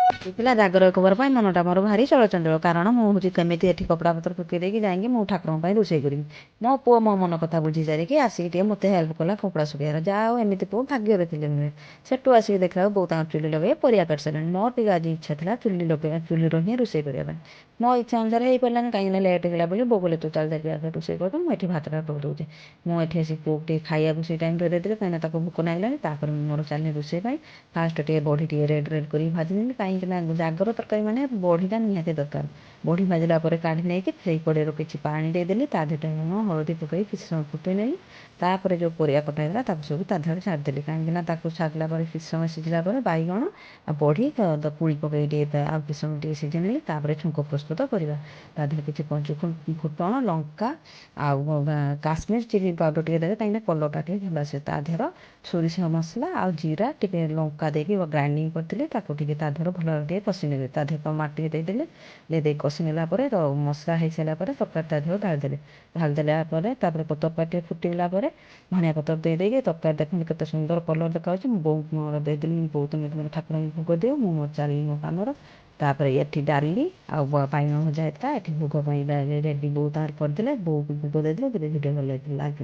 ଥିଲା ଜାଗର ଏକବାର ପାଇଁ ମନଟା ମୋର ଭାରି ଚଳଚଞ୍ଚଳ, କାରଣ ମୁଁ ହେଉଛି କେମିତି ଏଠି କପଡ଼ାପତ୍ର ଶୁଖେଇ ଦେଇକି ଯାଇକି ମୁଁ ଠାକୁରଙ୍କ ପାଇଁ ରୋଷେଇ କରିବି। ମୋ ପୁଅ ମୋ ମନ କଥା ବୁଝି ସାରିକି ଆସିକି ଟିକେ ମୋତେ ହେଲ୍ପ କଲା କପଡ଼ା ଶୁଖେଇବାର। ଯାହା ହଉ, ଏମିତି ପୁଅ ଭାଗ୍ୟରେ ଥିଲେ ମିଳେ। ସେଠୁ ଆସିକି ଦେଖିଲା ବେଳକୁ ବୋଉ ତାଙ୍କର ଚୁଲି ଲଗେଇ ପରିବା କାଟି ସାରିଲେଣି। ମୋର ଟିକେ ଆଜି ଇଚ୍ଛା ଥିଲା ଚୁଲି ଲଗେଇବା, ଚୁଲିର ହିଁ ରୋଷେଇ କରିବା ପାଇଁ। ମୋ ଇଚ୍ଛା ଅନୁସାରେ ହେଇପାରିଲାନି, କାହିଁକିନା ଲେଟ୍ ହେଇଗଲା ବୋଲି ବୋଉ କହିଲେ, ତୁ ଚାଲ ଯାଇକି ରୋଷେଇ କରିଦେ, ମୁଁ ଏଠି ଭାତଟା କରିଦେଉଛି। ମୁଁ ଏଠି ଆସି ପୁଅକୁ ଟିକେ ଖାଇବାକୁ ସେଇ ଟାଇମ୍ରେ ଦେଇଦେଲି, କାହିଁକିନା ତାକୁ ଭୋକ ଲାଗିଲାଣି। ତାପରେ ମୁଁ ମୋର ଚାଲିଲି ରୋଷେଇ ପାଇଁ। ଫାଷ୍ଟ ଟିକେ ବଢ଼ି ଟିକେ ରେଡ଼୍ ରେଡ଼୍ କରିକି ଭାଜିନେଲି, କାହିଁକିନା ଜାଗର ତରକାରୀ ମାନେ ବଢ଼ିଟା ନିହାତି ଦରକାର। ବଢ଼ି ଭାଜିଲା ପରେ କାଢ଼ି ନେଇକି ସେଇ କଡ଼େଇରୁ କିଛି ପାଣି ଦେଇଦେଲି। ତା ଦେହରେ ଲୁଣ ହଳଦୀ ପକାଇ କିଛି ସମୟ ଫୁଟେଇ ନେଲି। ତାପରେ ଯେଉଁ ପରିବା କଟା ହେଇଥିଲା, ତାକୁ ସବୁ ତା ଦେହରେ ଛାଡ଼ିଦେଲି, କାହିଁକିନା ତାକୁ ଛାଡ଼ିଲା ପରେ କିଛି ସମୟ ସିଝିଲା ପରେ ବାଇଗଣ ଆଉ ବଢ଼ି ପୁଳି ପକାଇ ଟିକେ ଆଉ କିଛି ସମୟ ଟିକେ ସିଝେଇ ନେଲି। ତାପରେ ଛୁଙ୍କ ପ୍ରସ୍ତୁତ କରିବା। ତା ଦେହରେ କିଛି ପଞ୍ଚୁ ଫୁଟଣ, ଲଙ୍କା ଆଉ କାଶ୍ମୀର ଚିଲି ପାଉଡ଼ର ଟିକେ ଦେବେ, କାହିଁକିନା କଲର୍ଟା ଟିକେ ଭଲ ଆସେ। ତା ଦେହର ସୋରିଷ ମସଲା ଆଉ ଜିରା ଟିକେ ଲଙ୍କା ଦେଇକି ଗ୍ରାଇଣ୍ଡିଙ୍ଗ କରିଥିଲି, ତାକୁ ଟିକେ ତା ଦେହରେ ଭଲ ଟିକେ କଷି ନେବେ। ତା ଦେହରେ ଟମାଟୋ ଟିକେ ଦେଇଦେଲେ। ଦେଇଦେଇ କଷି ନେଲା ପରେ, ମସଲା ହେଇସାରିଲା ପରେ ତରକାରୀ ତା ଦେହରେ ଢାଳିଦେଲେ। ଢାଳିଦେଲା ପରେ ତାପରେ ତରକାରୀ ଟିକେ ଫୁଟିଗଲା ପରେ ଧନିଆ ପତ୍ର ଦେଇଦେଇକି ତରକାରୀ ଦେଖନ୍ତୁ କେତେ ସୁନ୍ଦର କଲର୍ ଦେଖାଯାଉଛି। ମୁଁ ବୋଉକୁ ମୋର ଦେଇଦେଲି। ବୋଉ, ତୁମେ ତୁମର ଠାକୁରଙ୍କୁ ଭୋଗ ଦିଅ, ମୁଁ ମୋର ଚାଲିଲି ମୋ କାମର। ତାପରେ ଏଠି ଡାଲି ଆଉ ବାଇଗଣ ଭଜା ହେଇଥିଲା। ଏଠି ଭୋଗ ପାଇଁ ରେଡ଼ି ବୋଉ ତାଙ୍କର କରିଦେଲେ। ବୋଉକୁ ଭୋଗ ଦେଇଦେଲେ। ଯଦି ଭିଡ଼ିଓ ଭଲ ଲାଗିଥିଲା, ଲାଇକ୍।